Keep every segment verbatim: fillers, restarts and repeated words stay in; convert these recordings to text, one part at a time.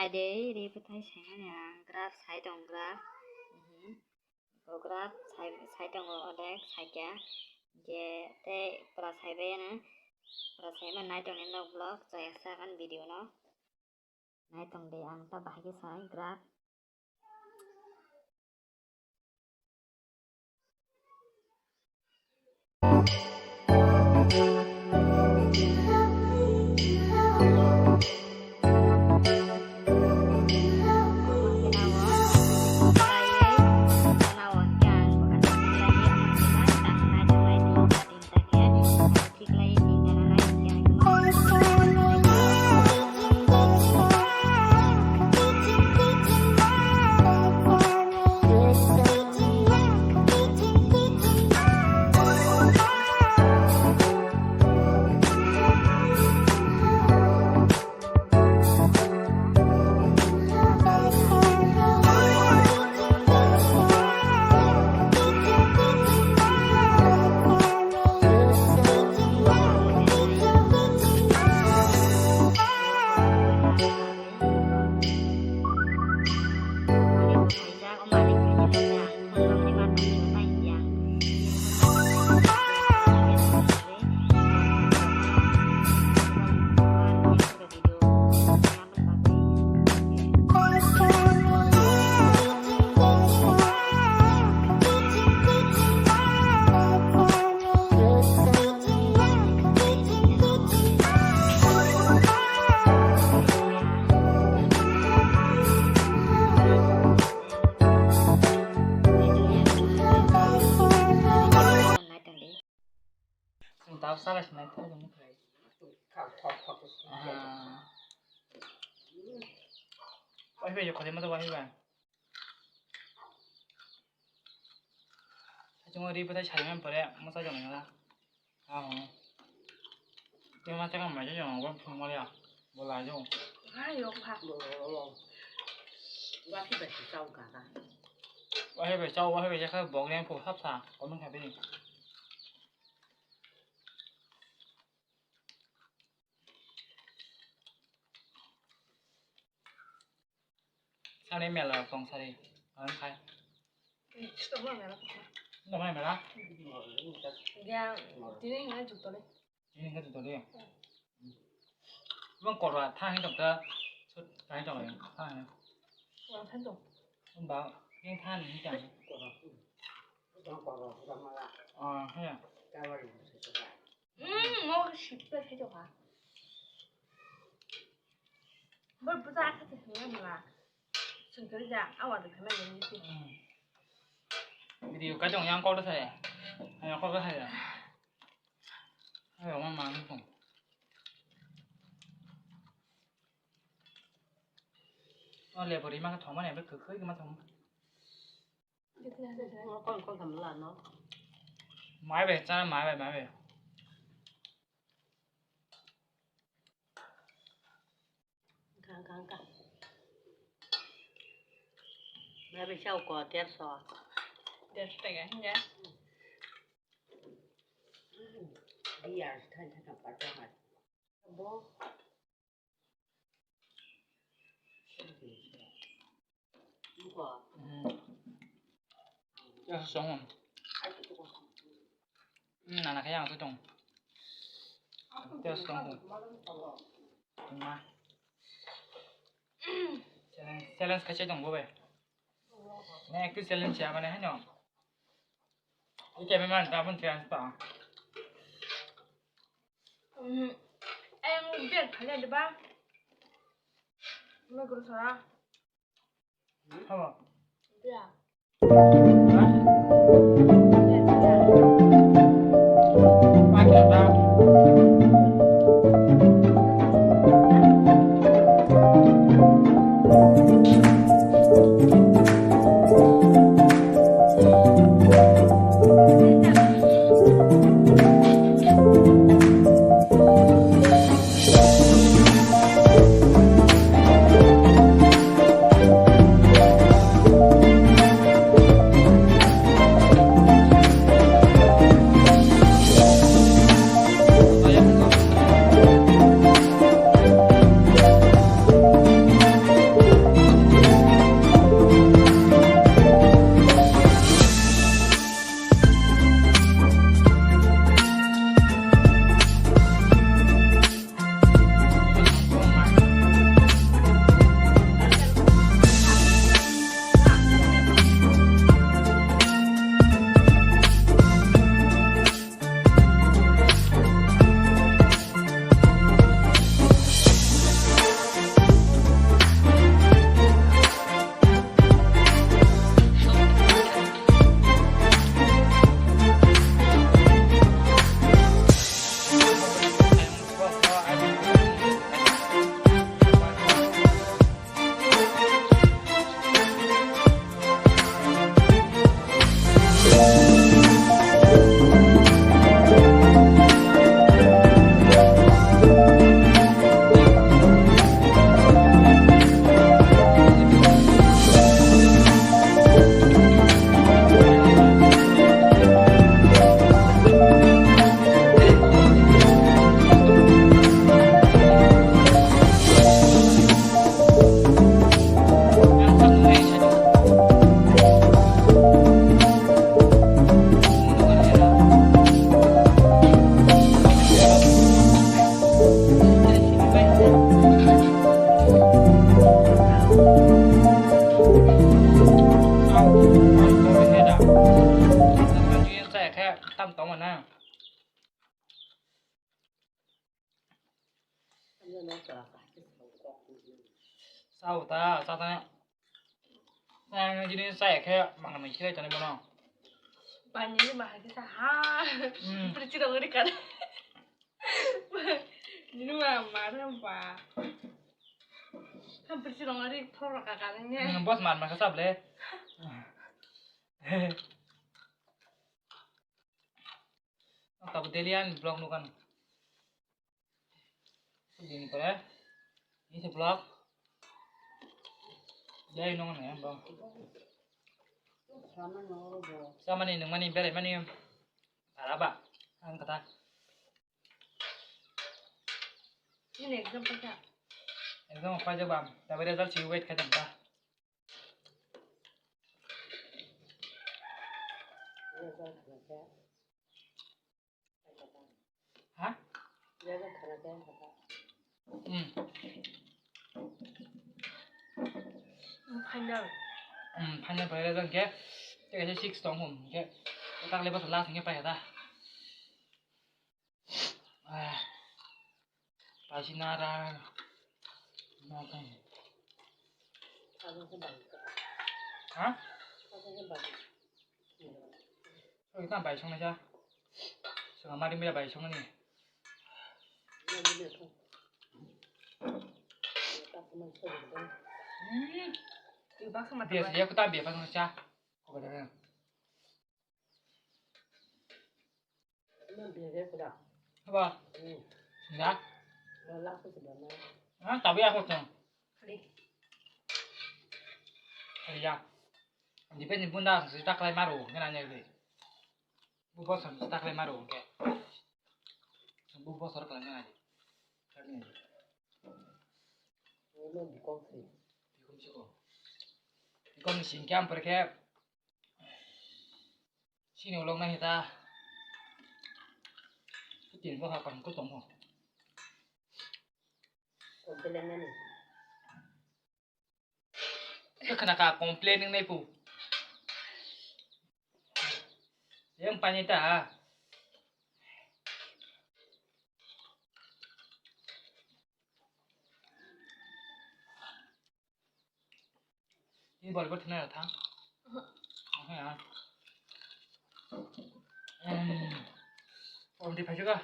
Naidi, ri bwthai saimani ang, graph sai tong, graph. Mhm. O graph sai, sai tongo, odek saikya. Je tei pura saibai ano, pura saima nai tongni nok vlog, chaya sagan video no. Nai tong di, ang ta bahai khe sai graph. Tao sala sinai thai dong khai. Ah. Wai bai khode ma to wai bai. Chungo ri patai sai man pore mo sa jong na. Ah. Te ma chang ma jong go phung mo ya. Bo la jong. Ha yo pha. Wa phi ba si chau ka ka. Wa he bai chau, wa he bai ya kha bok yang phu sap sa. Ko man kha bini. Sani mela tong sari. Ang khai. Stop mela. Stop mela. Ya, tini ngai juk tole. Tini ngai juk tole. Bang korwa tha hin tong ta. Sut kai tong ta. Wa tha tong. Ba yang tha ni ta. Ah, ha ya. Hmm, mo ship pe khe jokha. Bor buja akha te hwnwi mla. Sengkari ja, awa de khana gani si. Video ka jong yang kol sai. Yang kol sai. Ayo ma ma ni kong. O le bori ma thoma ne be khoi ma thoma. Mai bai, cha mai bai, mai bai. Kang, kang, kang. Mai bai chau ko, derso. Derso taka, ya. Biya, than, than, than, par, par, par. Bo. Ya, song. Hmm, nana kaya ang tu tong. Ya, song. Tong ma. Challenge, challenge kaisa tong bo bai. Na ektu challenge ya mane hano. Ike me man ta pun challenge ta. Hmm. Ayang biar kalian deba. Lo guru sara. Habo. Ya. Tam tong na. Sao ta, sa ta. Ang jini sa ya khe, mang na khe tani bono. Bani ni ma ha khe sa ha. Hmm. Perci dong ri kan. Jini ma ma na ba. Kan perci dong ri thor ka kan ne. Hmm, bos mar ma ka sab le. Tabuk daily ani vlog nukan. Dini pore. Ini se vlog. Dai nong ne bro. Samani nungmani berai mani. Araba. Ang kata. Ini exam paja. Exam paja ba. Tabe result si wait kajam ba. Ha? Hmm. Final. Hmm, final pai result ke. Tei kaisa six tong hwn ke. Takle bwsa last hwnkhe pai kha da. Ah. Paisi nara. Nara. Ha? Oi, ta bai songnaisa. Swnam mari maya bai songnani. Hmm. Biasa ya, aku tak biasa songnaisa. Apa? Ah, tabi aku tuh. Iya. Di pen bunda sita kalai maru, ngena nyari. Bu bosor sita kalai maru, oke. Bu bosor kalai ngena. Ini bikong sih. Bikong sih kok. Bikong sih, kiam perke. Sini ulok nai hita. Tin bo ha pang ko tong ho. Komplain nani. Khna ka complain nang nai pu. Yang pani ta. Ini bol bol thana thang. Aha ya. Hmm. Om di phaju ka.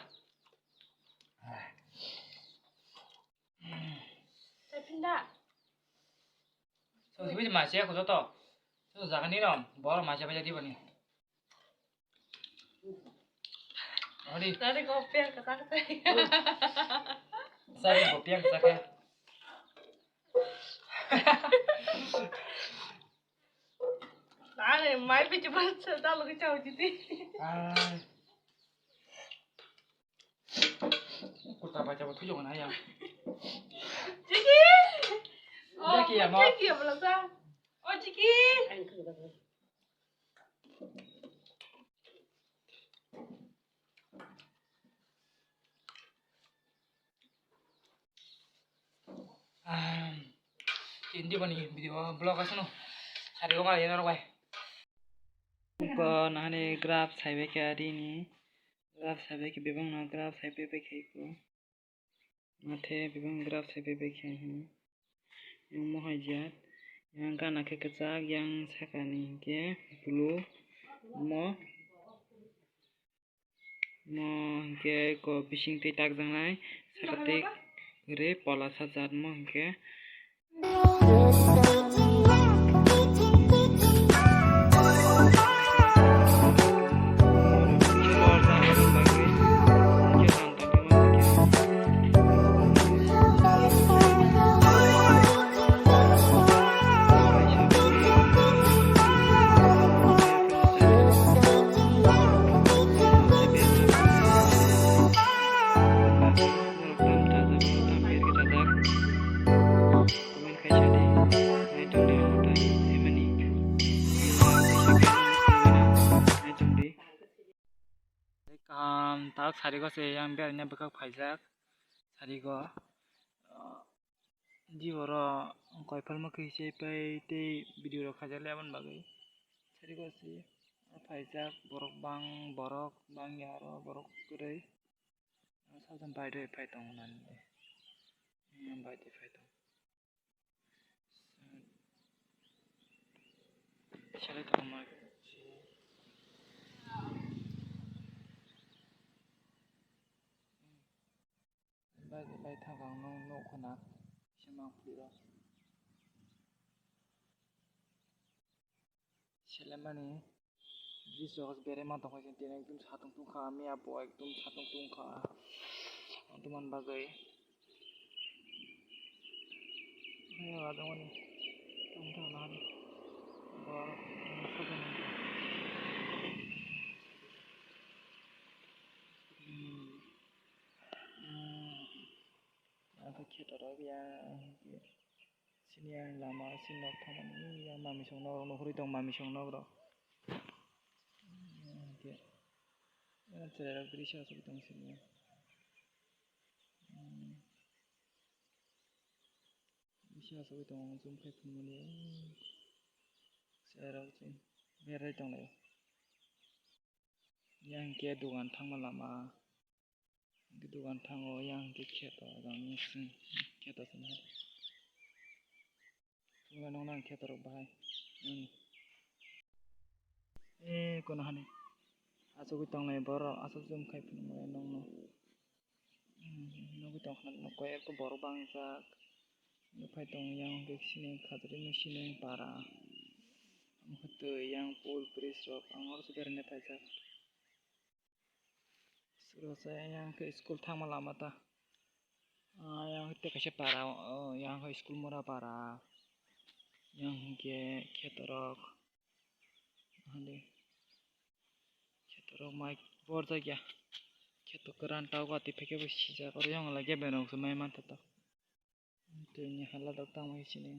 Tei phinda. So, sibui masi aku joto. So, jagani no, bor masi apa jadi bani. Ori. Tadi kopi yang ketak teh. Saya kopi yang ketak ya. Tadi mai pi cepat sedal lagi cau jadi. Ai. Kurta bacha bo thujo na ya. Chiki. Oh, Jackie ya, mo. Jackie ya, belum sa. Oh, Chiki. Ah, hindi bani video vlog asano. Sari ko mari norok bai. Ko nahani graph saibe khe ari ni. Graph saibe khe bebak no graph saibe bai khe ko. Mathe bebak graph saibe bai khe. Hmm. Yang mohai jat. Yang gana khe kwchak, yang sakani hinkhe blue. Mo. Mo hinkhe ko bising twi takjaknai, saka twi kwrwi pola sajak mo hinkhe. Kaham tak sarigo se yang berainya bwkhak phaijak sarigo. Di oro koiphal mwkhwi se pai tei video rok khaijak le aboni bagwi sarigo se. Oro phaijak borok bang, borok bangya oro borok kwrwi. Oro sajani baidoi phai tongo nani. Hmm, baidoi phai tongo. Selai tongo ma. Bai, bai thang ang nung nuk khna. Sima phiro. Selemani bridge rok berema tongkha, tini ekdum satung tungkha, miya bo ekdum satung tungkha. Aboni bagwi miya adamani tongthok nahani borok. Hmm. Hmm. Ang khe kheto rok ya, sini ang lama, sini nok thangmani, yang mamisong nok rok nuhuri tong, mamisong nok rok. Hwnkhe, cherai rok bwrwi sa asugwi tong sini. Hmm. Bwrwi sa asugwi tong, chum khai phunukmani. Cherai rok chum berai tong lai. Yang hwnkhe dogan thangma lama. Dogan thango yang hwnkhe kheto, jang nung sing kheto sini. Thumla nung nang kheto rok bahai. Hmm. Eh, kono hani. Asugwi tongnai borok, asuk jum khai phunukmani nung nung. Hmm, nugwi tongkha nang koi ekko borok bangjak. Nuphai tongo yang hwnkhe sini khajari ni sini para. Ang hwtwi yang pool bridge rok, ang oro se beraina phaijak. Suro se yang khe school thangma lama ta. Ah, yang tei kaisa para, oh, yang khe school mura para. Yang hwnkhe kheto rok. Hwnwi kheto rok mai borjak ya. Kheto kwran ta o gati phai khe bo sijak. Oro yang lage berok se mai mantha ta. Tini hala rok tamo sini.